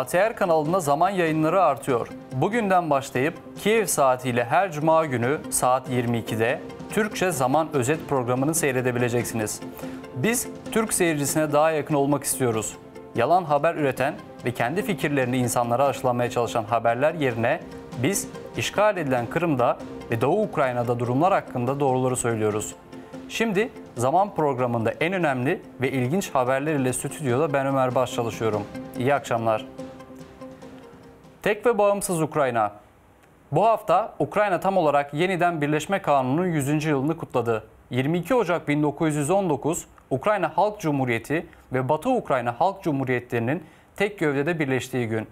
ATR kanalında zaman yayınları artıyor. Bugünden başlayıp Kiev saatiyle her cuma günü saat 22'de Türkçe Zaman Özet programını seyredebileceksiniz. Biz Türk seyircisine daha yakın olmak istiyoruz. Yalan haber üreten ve kendi fikirlerini insanlara aşılamaya çalışan haberler yerine biz işgal edilen Kırım'da ve Doğu Ukrayna'da durumlar hakkında doğruları söylüyoruz. Şimdi Zaman programında en önemli ve ilginç haberler ile stüdyoda ben Ömer Baş çalışıyorum. İyi akşamlar. Tek ve bağımsız Ukrayna. Bu hafta Ukrayna tam olarak yeniden Birleşme Kanunu'nun 100. yılını kutladı. 22 Ocak 1919 Ukrayna Halk Cumhuriyeti ve Batı Ukrayna Halk Cumhuriyetlerinin tek gövdede birleştiği gün.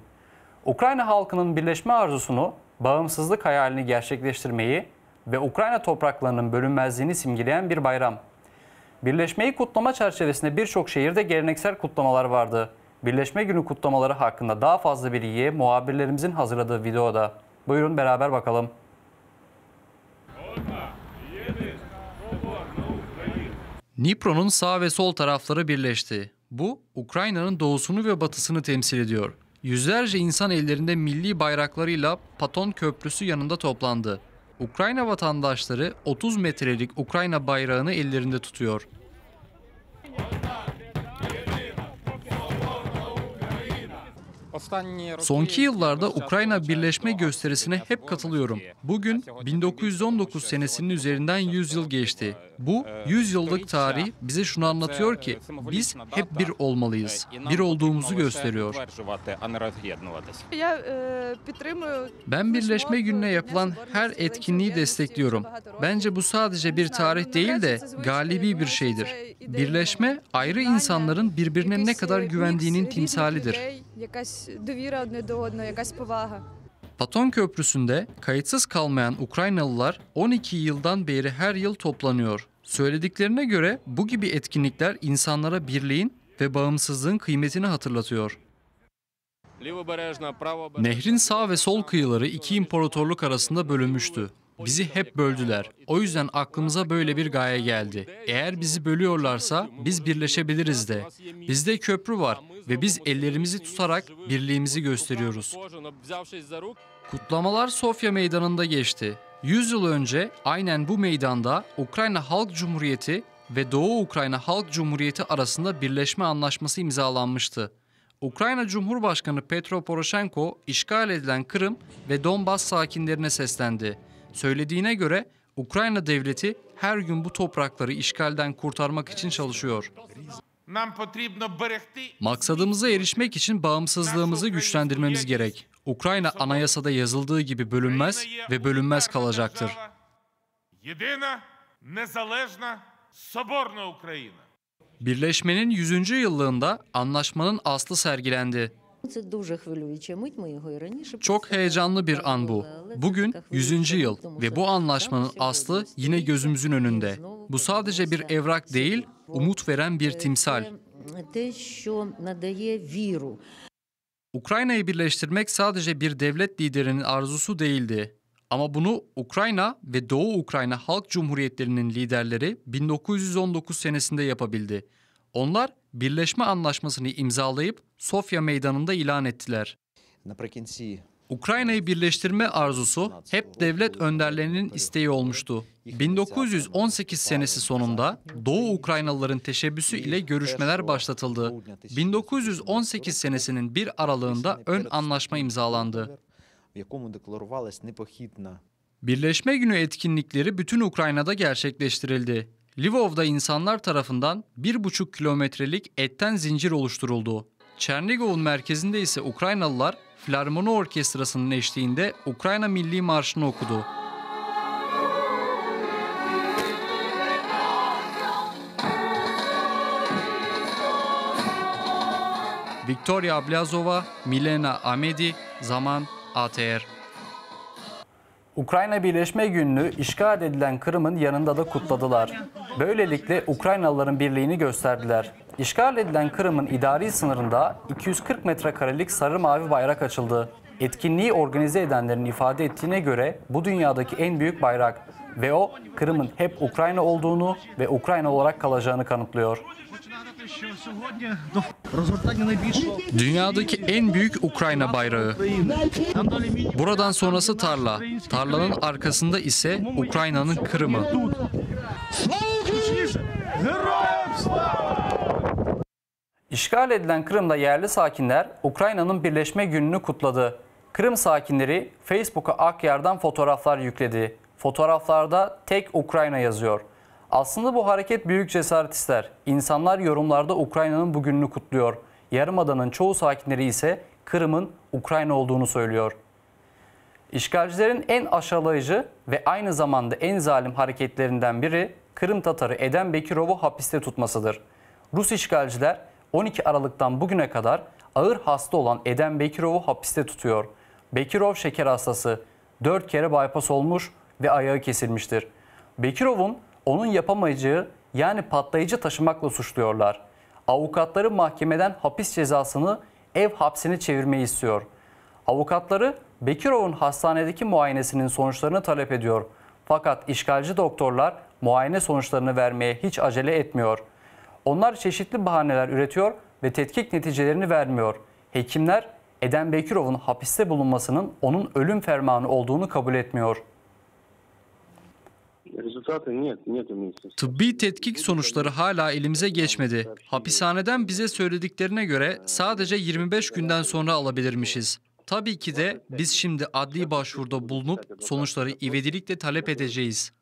Ukrayna halkının birleşme arzusunu, bağımsızlık hayalini gerçekleştirmeyi ve Ukrayna topraklarının bölünmezliğini simgeleyen bir bayram. Birleşmeyi kutlama çerçevesinde birçok şehirde geleneksel kutlamalar vardı. Birleşme Günü kutlamaları hakkında daha fazla bilgiye muhabirlerimizin hazırladığı videoda. Buyurun beraber bakalım. Dnipro'nun sağ ve sol tarafları birleşti. Bu, Ukrayna'nın doğusunu ve batısını temsil ediyor. Yüzlerce insan ellerinde milli bayraklarıyla Paton Köprüsü yanında toplandı. Ukrayna vatandaşları 30 metrelik Ukrayna bayrağını ellerinde tutuyor. Sonki yıllarda Ukrayna Birleşme gösterisine hep katılıyorum. Bugün 1919 senesinin üzerinden 100 yıl geçti. Bu 100 yıllık tarih bize şunu anlatıyor ki biz hep bir olmalıyız. Bir olduğumuzu gösteriyor. Ben Birleşme Günü'ne yapılan her etkinliği destekliyorum. Bence bu sadece bir tarih değil de galibi bir şeydir. Birleşme ayrı insanların birbirine ne kadar güvendiğinin timsalidir. Paton Köprüsü'nde kayıtsız kalmayan Ukraynalılar 12 yıldan beri her yıl toplanıyor. Söylediklerine göre bu gibi etkinlikler insanlara birliğin ve bağımsızlığın kıymetini hatırlatıyor. Nehrin sağ ve sol kıyıları iki imparatorluk arasında bölünmüştü. Bizi hep böldüler. O yüzden aklımıza böyle bir gaye geldi. Eğer bizi bölüyorlarsa biz birleşebiliriz de. Bizde köprü var ve biz ellerimizi tutarak birliğimizi gösteriyoruz. Kutlamalar Sofya Meydanı'nda geçti. 100 yıl önce aynen bu meydanda Ukrayna Halk Cumhuriyeti ve Doğu Ukrayna Halk Cumhuriyeti arasında birleşme anlaşması imzalanmıştı. Ukrayna Cumhurbaşkanı Petro Poroshenko işgal edilen Kırım ve Donbas sakinlerine seslendi. Söylediğine göre Ukrayna devleti her gün bu toprakları işgalden kurtarmak için çalışıyor. Maksadımıza erişmek için bağımsızlığımızı güçlendirmemiz gerek. Ukrayna anayasada yazıldığı gibi bölünmez ve bölünmez kalacaktır. Birleşmenin 100. yıllığında anlaşmanın aslı sergilendi. Çok heyecanlı bir an bu. Bugün 100. yıl ve bu anlaşmanın aslı yine gözümüzün önünde. Bu sadece bir evrak değil, umut veren bir timsal. Ukrayna'yı birleştirmek sadece bir devlet liderinin arzusu değildi. Ama bunu Ukrayna ve Doğu Ukrayna Halk Cumhuriyetlerinin liderleri 1919 senesinde yapabildi. Onlar Birleşme Anlaşması'nı imzalayıp Sofya Meydanı'nda ilan ettiler. Ukrayna'yı birleştirme arzusu hep devlet önderlerinin isteği olmuştu. 1918 senesi sonunda Doğu Ukraynalıların teşebbüsü ile görüşmeler başlatıldı. 1918 senesinin 1 aralığında ön anlaşma imzalandı. Birleşme Günü etkinlikleri bütün Ukrayna'da gerçekleştirildi. Lvov'da insanlar tarafından 1,5 kilometrelik etten zincir oluşturuldu. Çernigov'un merkezinde ise Ukraynalılar Filarmoni Orkestrası'nın eşliğinde Ukrayna Milli Marşı'nı okudu. Victoria Ablazova, Milena Amedi, Zaman, ATR. Ukrayna Birleşme Günü'nü işgal edilen Kırım'ın yanında da kutladılar. Böylelikle Ukraynalıların birliğini gösterdiler. İşgal edilen Kırım'ın idari sınırında 240 metrekarelik sarı mavi bayrak açıldı. Etkinliği organize edenlerin ifade ettiğine göre bu dünyadaki en büyük bayrak ve o Kırım'ın hep Ukrayna olduğunu ve Ukrayna olarak kalacağını kanıtlıyor. Dünyadaki en büyük Ukrayna bayrağı. Buradan sonrası tarla. Tarlanın arkasında ise Ukrayna'nın Kırım'ı. İşgal edilen Kırım'da yerli sakinler Ukrayna'nın birleşme gününü kutladı. Kırım sakinleri Facebook'a Akyar'dan fotoğraflar yükledi. Fotoğraflarda tek Ukrayna yazıyor. Aslında bu hareket büyük cesaret ister. İnsanlar yorumlarda Ukrayna'nın bugününü kutluyor. Yarımadanın çoğu sakinleri ise Kırım'ın Ukrayna olduğunu söylüyor. İşgalcilerin en aşağılayıcı ve aynı zamanda en zalim hareketlerinden biri Kırım Tatarı Edem Bekirov'u hapiste tutmasıdır. Rus işgalciler 12 Aralık'tan bugüne kadar ağır hasta olan Edem Bekirov'u hapiste tutuyor. Bekirov şeker hastası, 4 kere bypass olmuş ve ayağı kesilmiştir. Bekirov'un onun yapamayacağı yani patlayıcı taşımakla suçluyorlar. Avukatları mahkemeden hapis cezasını ev hapsine çevirmeyi istiyor. Avukatları Bekirov'un hastanedeki muayenesinin sonuçlarını talep ediyor. Fakat işgalci doktorlar muayene sonuçlarını vermeye hiç acele etmiyor. Onlar çeşitli bahaneler üretiyor ve tetkik neticelerini vermiyor. Hekimler Edem Bekirov'un hapiste bulunmasının onun ölüm fermanı olduğunu kabul etmiyor. Tıbbi tetkik sonuçları hala elimize geçmedi. Hapishaneden bize söylediklerine göre sadece 25 günden sonra alabilirmişiz. Tabii ki de biz şimdi adli başvuruda bulunup sonuçları ivedilikle talep edeceğiz.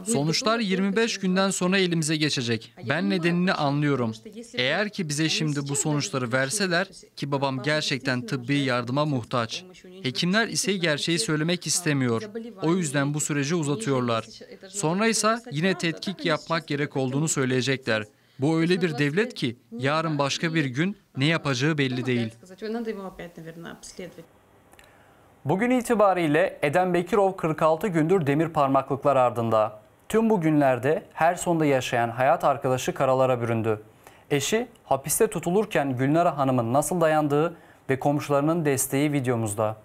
Sonuçlar 25 günden sonra elimize geçecek. Ben nedenini anlıyorum. Eğer ki bize şimdi bu sonuçları verseler ki babam gerçekten tıbbi yardıma muhtaç. Hekimler ise gerçeği söylemek istemiyor. O yüzden bu süreci uzatıyorlar. Sonra ise yine tetkik yapmak gerek olduğunu söyleyecekler. Bu öyle bir devlet ki yarın başka bir gün ne yapacağı belli değil. Bugün itibariyle Edem Bekirov 46 gündür demir parmaklıklar ardında. Tüm bu günlerde Herson'da yaşayan hayat arkadaşı karalara büründü. Eşi hapiste tutulurken Gülnara Hanım'ın nasıl dayandığı ve komşularının desteği videomuzda.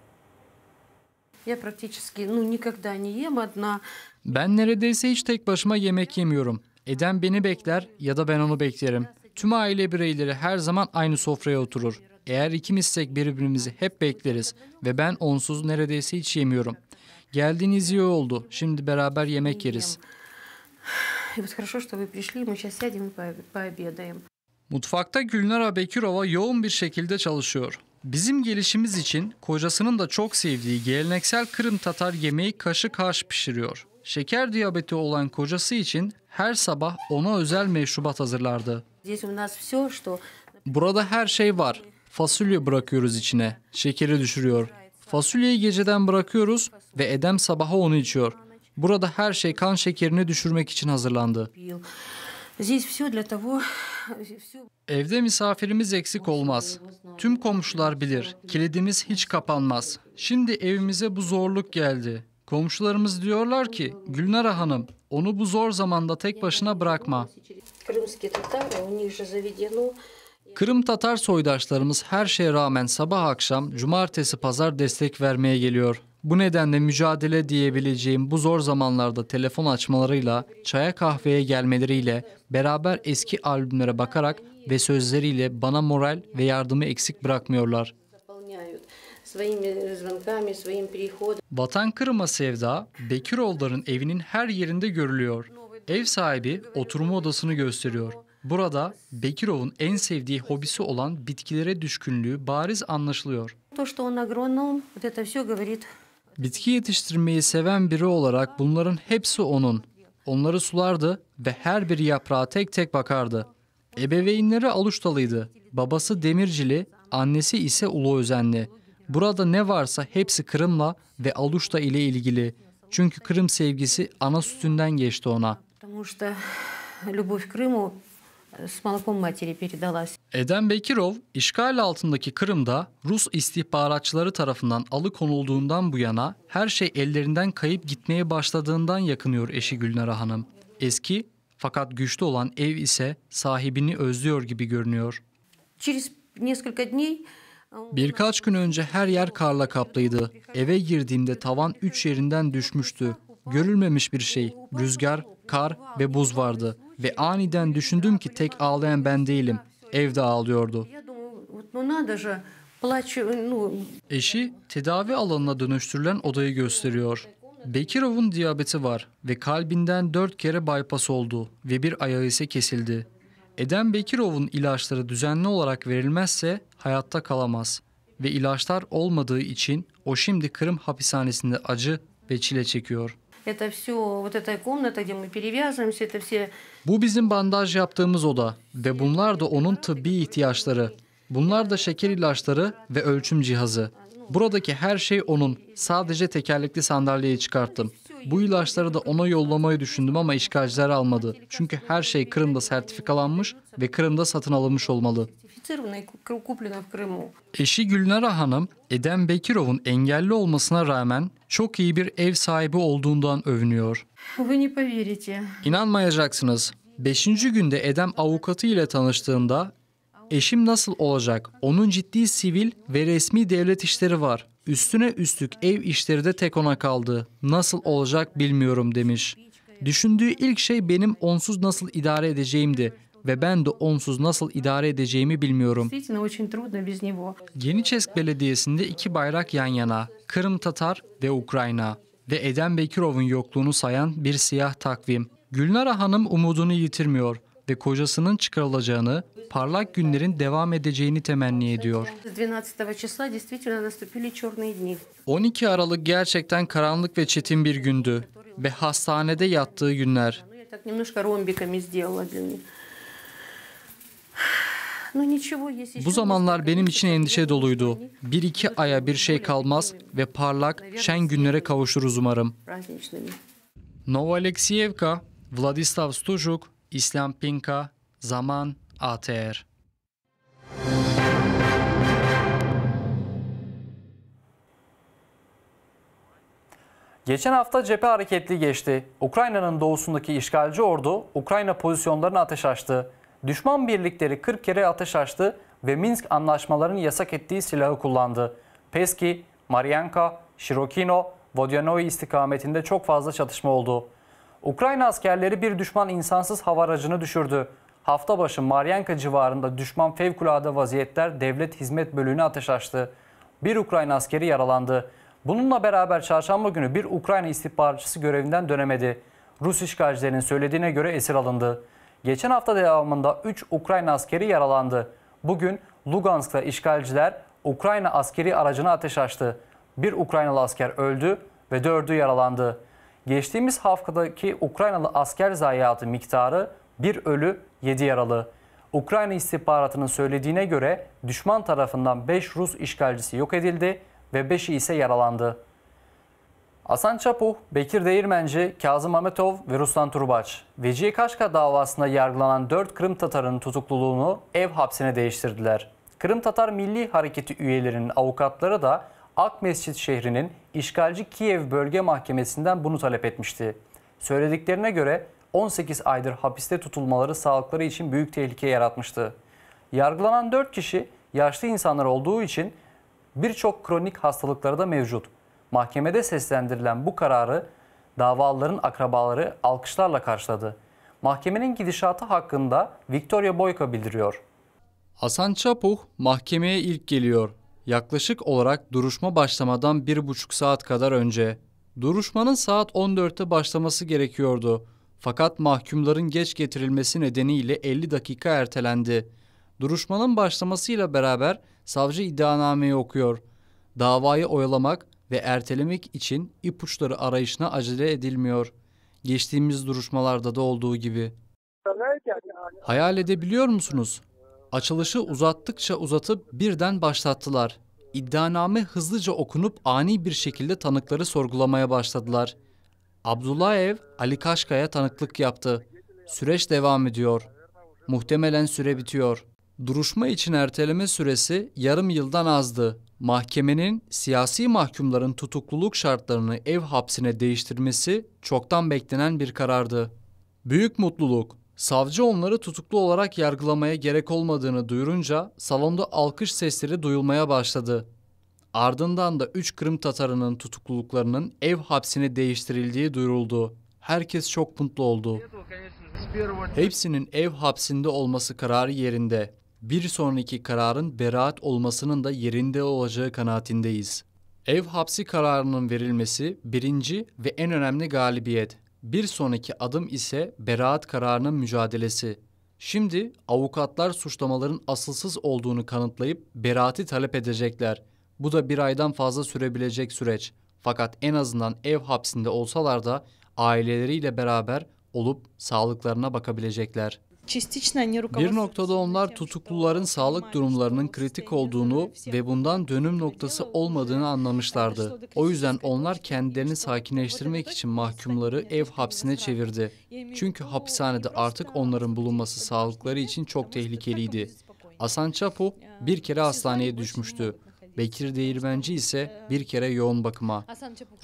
Ben neredeyse hiç tek başıma yemek yemiyorum. Edem beni bekler ya da ben onu beklerim. Tüm aile bireyleri her zaman aynı sofraya oturur. Eğer ikimizsek birbirimizi hep bekleriz ve ben onsuz neredeyse hiç yemiyorum. Geldiğiniz iyi oldu. Şimdi beraber yemek yeriz. Mutfakta Gülnara Bekirova yoğun bir şekilde çalışıyor. Bizim gelişimiz için kocasının da çok sevdiği geleneksel Kırım Tatar yemeği kaşık haş pişiriyor. Şeker diyabeti olan kocası için her sabah ona özel meşrubat hazırlardı. Burada her şey var. Fasulye bırakıyoruz içine. Şekeri düşürüyor. Fasulyeyi geceden bırakıyoruz ve Edem sabaha onu içiyor. Burada her şey kan şekerini düşürmek için hazırlandı. Evde misafirimiz eksik olmaz. Tüm komşular bilir. Kilidimiz hiç kapanmaz. Şimdi evimize bu zorluk geldi. Komşularımız diyorlar ki Gülnara Hanım onu bu zor zamanda tek başına bırakma. Kırım Tatar soydaşlarımız her şeye rağmen sabah akşam cumartesi pazar destek vermeye geliyor. Bu nedenle mücadele diyebileceğim bu zor zamanlarda telefon açmalarıyla, çaya kahveye gelmeleriyle, beraber eski albümlere bakarak ve sözleriyle bana moral ve yardımı eksik bırakmıyorlar. Vatan Kırım'a sevda, Bekirovların evinin her yerinde görülüyor. Ev sahibi oturma odasını gösteriyor. Burada Bekirov'un en sevdiği hobisi olan bitkilere düşkünlüğü bariz anlaşılıyor. Bitki yetiştirmeyi seven biri olarak bunların hepsi onun. Onları sulardı ve her bir yaprağa tek tek bakardı. Ebeveynleri Aluştalıydı. Babası Demircili, annesi ise Uluözenli. Burada ne varsa hepsi Kırım'la ve Aluşta ile ilgili. Çünkü Kırım sevgisi ana sütünden geçti ona. Edem Bekirov, işgal altındaki Kırım'da Rus istihbaratçıları tarafından alıkonulduğundan bu yana her şey ellerinden kayıp gitmeye başladığından yakınıyor eşi Gülnara Hanım. Eski Fakat güçlü olan ev ise sahibini özlüyor gibi görünüyor. Через несколько дней Birkaç gün önce her yer karla kaplıydı. Eve girdiğimde tavan üç yerinden düşmüştü. Görülmemiş bir şey. Rüzgar, kar ve buz vardı. Ve aniden düşündüm ki tek ağlayan ben değilim. Ev de ağlıyordu. Я думаю, вот, ну надо же, плачу, ну, Eşi tedavi alanına dönüştürülen odayı gösteriyor. Bekirov'un diyabeti var ve kalbinden 4 kere bypass oldu ve bir ayağı ise kesildi. Edem Bekirov'un ilaçları düzenli olarak verilmezse hayatta kalamaz ve ilaçlar olmadığı için o şimdi Kırım hapishanesinde acı ve çile çekiyor. это все, вот эта комната, где мы перевязываемся, это все Bu bizim bandaj yaptığımız oda ve bunlar da onun tıbbi ihtiyaçları. Bunlar da şeker ilaçları ve ölçüm cihazı. Buradaki her şey onun. Sadece tekerlekli sandalyeyi çıkarttım. Bu ilaçları da ona yollamayı düşündüm ama işgalciler almadı. Çünkü her şey Kırım'da sertifikalanmış ve Kırım'da satın alınmış olmalı. сертифицировано и ку- куплено в Крыму. Eşi Gülnara Hanım, Edem Bekirov'un engelli olmasına rağmen çok iyi bir ev sahibi olduğundan övünüyor. Вы не поверите. İnanmayacaksınız. Beşinci günde Edem avukatı ile tanıştığında eşim nasıl olacak? Onun ciddi sivil ve resmi devlet işleri var. Üstüne üstlük ev işleri de tek ona kaldı. Nasıl olacak bilmiyorum demiş. Düşündüğü ilk şey benim onsuz nasıl idare edeceğimdi ve ben de onsuz nasıl idare edeceğimi bilmiyorum. Действительно, очень трудно без него. Yeniçesk Belediyesi'nde iki bayrak yan yana, Kırım Tatar ve Ukrayna ve Edem Bekirov'un yokluğunu sayan bir siyah takvim. Gülnara Hanım umudunu yitirmiyor ve kocasının çıkarılacağını, parlak günlerin devam edeceğini temenni ediyor. С 12 числа действительно наступили черные дни. 12 Aralık gerçekten karanlık ve çetin bir gündü ve hastanede yattığı günler. Ну, я так немножко ромбиками сделала для них. Ну ничего, есть еще Bu zamanlar несколько benim için месяцев. endişe Я думаю, doluydu. что они Bir iki aya bir şey kalmaz ve parlak, şen günlere kavuşuruz umarım. праздничными. Novoalekseyevka, Vladislav Stujuk, İslam Pinka, Zaman ATR. Geçen hafta cephe hareketli geçti. Ukrayna'nın doğusundaki işgalci ordu Ukrayna pozisyonlarına ateş açtı. Düşman birlikleri 40 kere ateş açtı ve Minsk anlaşmalarının yasak ettiği silahı kullandı. Peski, Marianka, Shirokino, Vodyanoy istikametinde çok fazla çatışma oldu. Ukrayna askerleri bir düşman insansız hava aracını düşürdü. Hafta başı Marianka civarında düşman fevkalade vaziyetler devlet hizmet bölüğüne ateş açtı. Bir Ukrayna askeri yaralandı. Bununla beraber çarşamba günü bir Ukrayna istihbaratçısı görevinden dönemedi. Rus işgalcilerinin söylediğine göre esir alındı. Geçen hafta devamında 3 Ukrayna askeri yaralandı. Bugün Lugansk'ta işgalciler Ukrayna askeri aracına ateş açtı. Bir Ukraynalı asker öldü ve 4'ü yaralandı. Geçtiğimiz haftadaki Ukraynalı asker zayiatı miktarı 1 ölü 7 yaralı. Ukrayna istihbaratının söylediğine göre düşman tarafından 5 Rus işgalcisi yok edildi ve 5'i ise yaralandı. Hasan Çapuh, Bekir Değirmenci, Kazım Ahmetov ve Ruslan Turbaç, Vecihi Kaşka davasında yargılanan 4 Kırım Tatar'ın tutukluluğunu ev hapsine değiştirdiler. Kırım Tatar Milli Hareketi üyelerinin avukatları da Akmescit şehrinin işgalci Kiev Bölge Mahkemesi'nden bunu talep etmişti. Söylediklerine göre 18 aydır hapiste tutulmaları sağlıkları için büyük tehlike yaratmıştı. Yargılanan 4 kişi yaşlı insanlar olduğu için birçok kronik hastalıkları da mevcut. Mahkemede seslendirilen bu kararı davalıların akrabaları alkışlarla karşıladı. Mahkemenin gidişatı hakkında Victoria Boyka bildiriyor. Hasan Çapuh mahkemeye ilk geliyor. Yaklaşık olarak duruşma başlamadan 1,5 saat kadar önce. Duruşmanın saat 14'te başlaması gerekiyordu. Fakat mahkumların geç getirilmesi nedeniyle 50 dakika ertelendi. Duruşmanın başlamasıyla beraber savcı iddianameyi okuyor. Davayı oyalamak ve ertelemek için ipuçları arayışına acele edilmiyor. Geçtiğimiz duruşmalarda da olduğu gibi. Hayal edebiliyor musunuz? Açılışı uzattıkça uzatıp birden başlattılar. İddianame hızlıca okunup ani bir şekilde tanıkları sorgulamaya başladılar. Abdullayev Ali Kaşka'ya tanıklık yaptı. Süreç devam ediyor. Muhtemelen süre bitiyor. Duruşma için erteleme süresi yarım yıldan azdı. Mahkemenin siyasi mahkumların tutukluluk şartlarını ev hapsine değiştirmesi çoktan beklenen bir karardı. Büyük mutluluk. Savcı onları tutuklu olarak yargılamaya gerek olmadığını duyurunca salonda alkış sesleri duyulmaya başladı. Ardından da 3 Kırım Tatarının tutukluluklarının ev hapsine değiştirildiği duyuruldu. Herkes çok mutlu oldu. Hepsinin ev hapsinde olması kararı yerinde. Bir sonraki kararın beraat olmasının da yerinde olacağı kanaatindeyiz. Ev hapsi kararının verilmesi birinci ve en önemli galibiyet. Bir sonraki adım ise beraat kararının mücadelesi. Şimdi avukatlar suçlamaların asılsız olduğunu kanıtlayıp beraati talep edecekler. Bu da bir aydan fazla sürebilecek süreç. Fakat en azından ev hapsinde olsalar da aileleriyle beraber olup sağlıklarına bakabilecekler. Bir noktada onlar tutukluların sağlık durumlarının kritik olduğunu ve bundan dönüm noktası olmadığını anlamışlardı. O yüzden onlar kendilerini sakinleştirmek için mahkumları ev hapsine çevirdi. Çünkü hapishanede artık onların bulunması sağlıkları için çok tehlikeliydi. Asan Çapuh bir kere hastaneye düşmüştü. Bekir Değirmenci ise bir kere yoğun bakıma.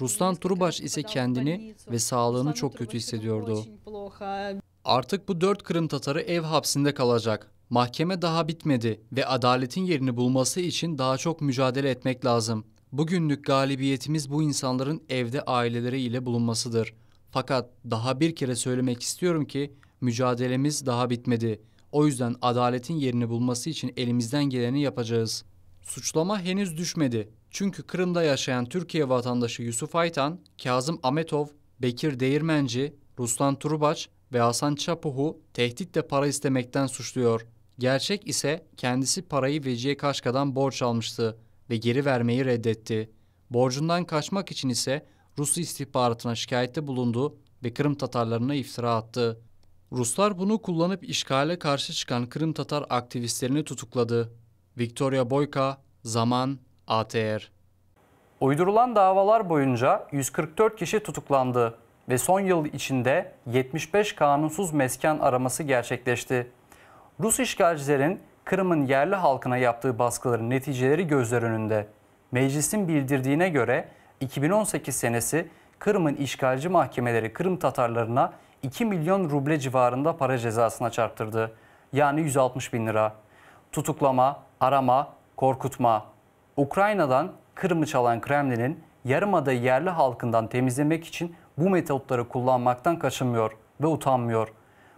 Ruslan Trubaç ise kendini ve sağlığını çok kötü hissediyordu. Artık bu 4 Kırım Tatarı ev hapsinde kalacak. Mahkeme daha bitmedi ve adaletin yerini bulması için daha çok mücadele etmek lazım. Bugünlük galibiyetimiz bu insanların evde aileleri ile bulunmasıdır. Fakat daha bir kere söylemek istiyorum ki mücadelemiz daha bitmedi. O yüzden adaletin yerini bulması için elimizden geleni yapacağız. Suçlama henüz düşmedi. Çünkü Kırım'da yaşayan Türkiye vatandaşı Yusuf Aytan, Kazım Ametov, Bekir Değirmenci, Ruslan Trubaç ve Hasan Çapuh'u tehditle para istemekten suçluyor. Gerçek ise kendisi parayı Vecihe Kaşka'dan borç almıştı ve geri vermeyi reddetti. Borcundan kaçmak için ise Rus istihbaratına şikayette bulundu ve Kırım Tatarlarına iftira attı. Ruslar bunu kullanıp işgale karşı çıkan Kırım Tatar aktivistlerini tutukladı. Victoria Boyka, Zaman, ATR. Uydurulan davalar boyunca 144 kişi tutuklandı ve son yıl içinde 75 kanunsuz mesken araması gerçekleşti. Rus işgalcilerin Kırım'ın yerli halkına yaptığı baskıların neticeleri gözler önünde. Meclisin bildirdiğine göre 2018 senesi Kırım'ın işgalci mahkemeleri Kırım Tatarlarına 2 milyon ruble civarında para cezasına çarptırdı. Yani 160 bin lira. Tutuklama, arama, korkutma. Ukrayna'dan Kırım'ı çalan Kremlin'in yarımadayı yerli halkından temizlemek için bu metotları kullanmaktan kaçınmıyor ve utanmıyor.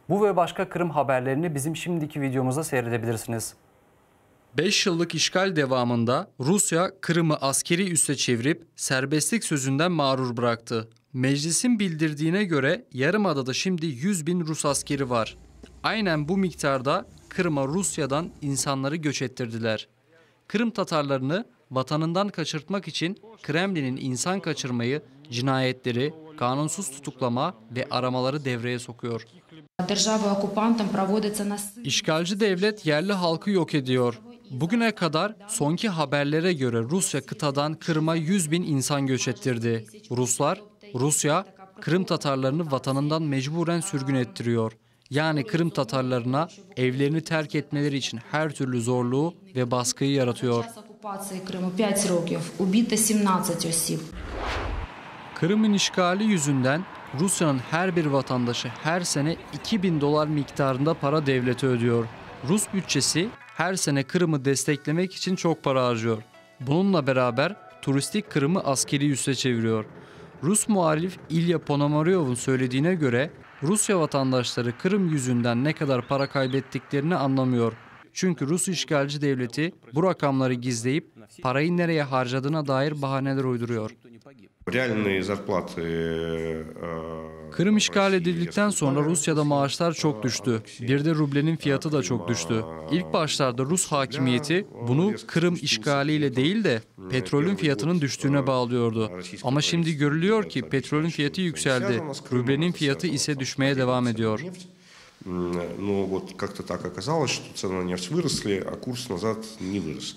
Bu ve başka Kırım haberlerini bizim şimdiki videomuzda seyredebilirsiniz. 5 yıllık işgal devamında Rusya Kırım'ı askeri üsse çevirip serbestlik sözünden mağrur bıraktı. Meclisin bildirdiğine göre yarımadada şimdi 100 bin Rus askeri var. Aynen bu miktarda Kırım'a Rusya'dan insanları göç ettirdiler. Kırım Tatarlarını vatanından kaçırtmak için Kremlin'in insan kaçırmayı, cinayetleri, kanunsuz tutuklama ve aramaları devreye sokuyor. İşgalci devlet yerli halkı yok ediyor. Bugüne kadar sonki haberlere göre Rusya kıtadan Kırım'a 100 bin insan göç ettirdi. Ruslar, Rusya, Kırım Tatarlarını vatanından mecburen sürgün ettiriyor. Yani Kırım Tatarlarına evlerini terk etmeleri için her türlü zorluğu ve baskıyı yaratıyor. Kırım'ın işgali yüzünden Rusya'nın her bir vatandaşı her sene 2000 dolar miktarında para devlete ödüyor. Rus bütçesi her sene Kırım'ı desteklemek için çok para harcıyor. Bununla beraber turistik Kırım'ı askeri üsse çeviriyor. Rus muhalif İlya Ponomaryov'un söylediğine göre Rusya vatandaşları Kırım yüzünden ne kadar para kaybettiklerini anlamıyor. Çünkü Rus işgalci devleti bu rakamları gizleyip parayı nereye harcadığına dair bahaneler uyduruyor. Kırım işgal edildikten sonra Rusya'da maaşlar çok düştü. Bir de rublenin fiyatı da çok düştü. İlk başlarda Rus hakimiyeti bunu Kırım işgaliyle değil de petrolün fiyatının düştüğüne bağlıyordu. Ama şimdi görülüyor ki petrolün fiyatı yükseldi. Rublenin fiyatı ise düşmeye devam ediyor. Но вот как-то так оказалось, что цены на нефть выросли, а курс назад не вырос.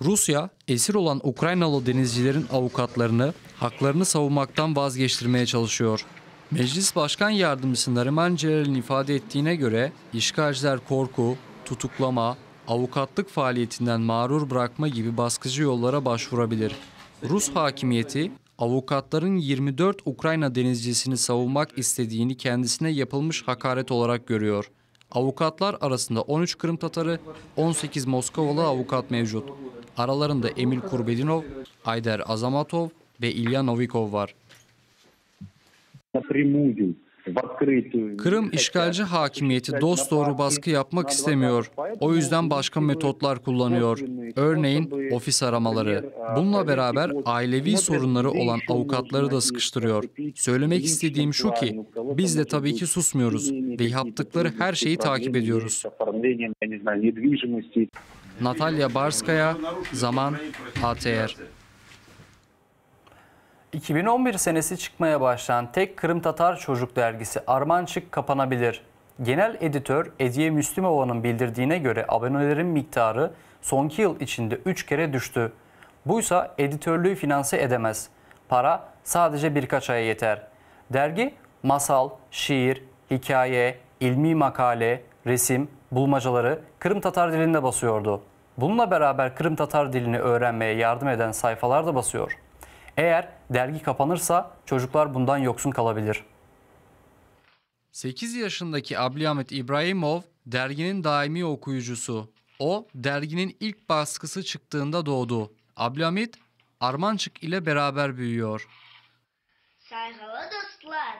Rusya, esir olan Ukraynalı denizcilerin avukatlarını haklarını savunmaktan vazgeçtirmeye çalışıyor. Meclis Başkan Yardımcısı Nariman Celal'in ifade ettiğine göre işgalciler korku, tutuklama, avukatlık faaliyetinden mağrur bırakma gibi baskıcı yollara başvurabilir. Rus hakimiyeti Avukatların 24 Ukrayna denizcisini savunmak istediğini kendisine yapılmış hakaret olarak görüyor. Avukatlar arasında 13 Kırım Tatarı, 18 Moskovalı avukat mevcut. Aralarında Emil Kurbedinov, Ayder Azamatov ve İlya Novikov var. Kırım işgalci hakimiyeti dosdoğru baskı yapmak istemiyor. O yüzden başka metotlar kullanıyor. Örneğin ofis aramaları. Bununla beraber ailevi sorunları olan avukatları da sıkıştırıyor. Söylemek istediğim şu ki biz de tabii ki susmuyoruz ve yaptıkları her şeyi takip ediyoruz. Natalya Barskaya, Zaman, ATR. 2011 senesi çıkmaya başlayan tek Kırım Tatar çocuk dergisi Armançık kapanabilir. Genel editör Ediye Müslümova'nın bildirdiğine göre abonelerin miktarı son 2 yıl içinde 3 kere düştü. Buysa editörlüğü finanse edemez. Para sadece birkaç aya yeter. Dergi masal, şiir, hikaye, ilmi makale, resim, bulmacaları Kırım Tatar dilinde basıyordu. Bununla beraber Kırım Tatar dilini öğrenmeye yardım eden sayfalar da basıyor. Eğer dergi kapanırsa çocuklar bundan yoksun kalabilir. 8 yaşındaki Ablyamit İbrahimov derginin daimi okuyucusu. O derginin ilk baskısı çıktığında doğdu. Ablyamit Armançık ile beraber büyüyor. Saygılı dostlar.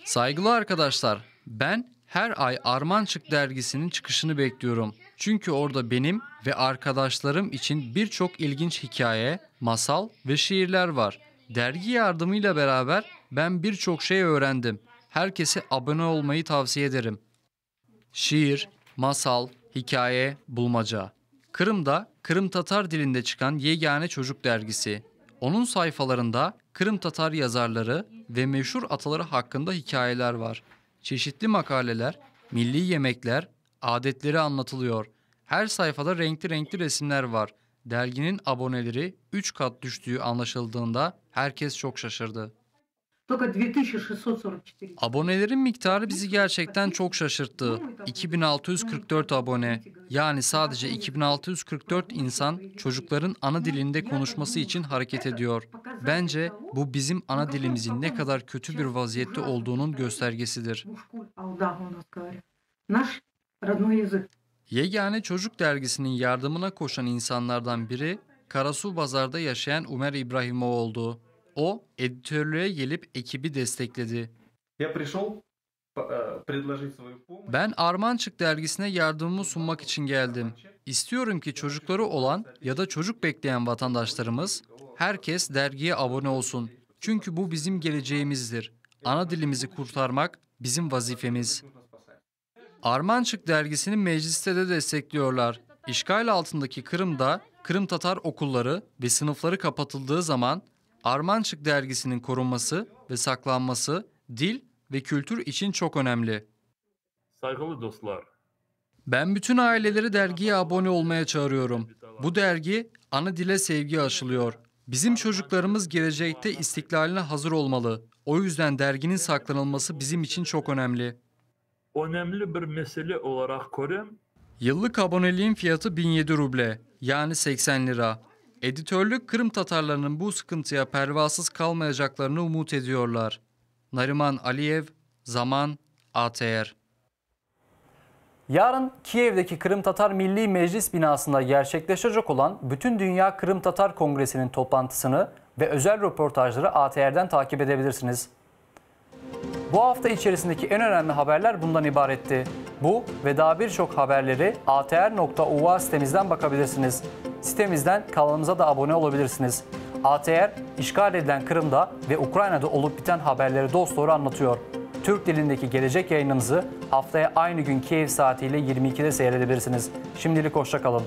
Saygılı arkadaşlar, ben her ay Armançık dergisinin çıkışını bekliyorum. Çünkü orada benim ve arkadaşlarım için birçok ilginç hikaye, masal ve şiirler var. Dergi yardımıyla beraber ben birçok şey öğrendim. Herkese abone olmayı tavsiye ederim. Şiir, masal, hikaye, bulmaca. Kırım'da Kırım Tatar dilinde çıkan yegane çocuk dergisi. Onun sayfalarında Kırım Tatar yazarları ve meşhur ataları hakkında hikayeler var. Çeşitli makaleler, milli yemekler, adetleri anlatılıyor. Her sayfada renkli renkli resimler var. Derginin aboneleri 3 kat düştüğü anlaşıldığında herkes çok şaşırdı. Только 2644. Abonelerin miktarı bizi gerçekten çok şaşırttı. 2644 abone. Yani sadece 2644 insan çocukların ana dilinde konuşması için hareket ediyor. Bence bu bizim ana dilimizin ne kadar kötü bir vaziyette olduğunun göstergesidir. Алда у нас говорят. Наш родной язык. Yegane Çocuk Dergisi'nin yardımına koşan insanlardan biri Karasuvbazar'da yaşayan Umer İbrahimov oldu. O editörlüğe gelip ekibi destekledi. Я пришел э, предложить свою помощь. Ben Armançık dergisine yardımımı sunmak için geldim. İstiyorum ki çocukları olan ya da çocuk bekleyen vatandaşlarımız herkes dergiye abone olsun. Çünkü bu bizim geleceğimizdir. Ana dilimizi kurtarmak bizim vazifemiz. Armançık dergisini mecliste de destekliyorlar. İşgal altındaki Kırım'da Kırım Tatar okulları ve sınıfları kapatıldığı zaman Armançık dergisinin korunması ve saklanması dil ve kültür için çok önemli. Saygılı dostlar, Ben bütün aileleri dergiye abone olmaya çağırıyorum. Bu dergi ana dile sevgi aşılıyor. Bizim çocuklarımız gelecekte istiklaline hazır olmalı. O yüzden derginin saklanılması bizim için çok önemli. önemli bir mesele olarak görüyorum. Yıllık aboneliğin fiyatı 1007 ruble yani 80 lira. Editörlük Kırım Tatarlarının bu sıkıntıya pervasız kalmayacaklarını umut ediyorlar. Nariman Aliyev, Zaman, ATR. Yarın Kiev'deki Kırım Tatar Milli Meclis binasında gerçekleşecek olan Bütün Dünya Kırım Tatar Kongresi'nin toplantısını ve özel röportajları ATR'den takip edebilirsiniz. Bu hafta içerisindeki en önemli haberler bundan ibaretti. Bu ve daha birçok haberleri atr.ua sitemizden bakabilirsiniz. Sitemizden kanalımıza da abone olabilirsiniz. ATR, işgal edilen Kırım'da ve Ukrayna'da olup biten haberleri dosdoğru anlatıyor. Türk dilindeki gelecek yayınımızı haftaya aynı gün Kiev saatiyle 22'de seyredebilirsiniz. Şimdilik hoşça kalın.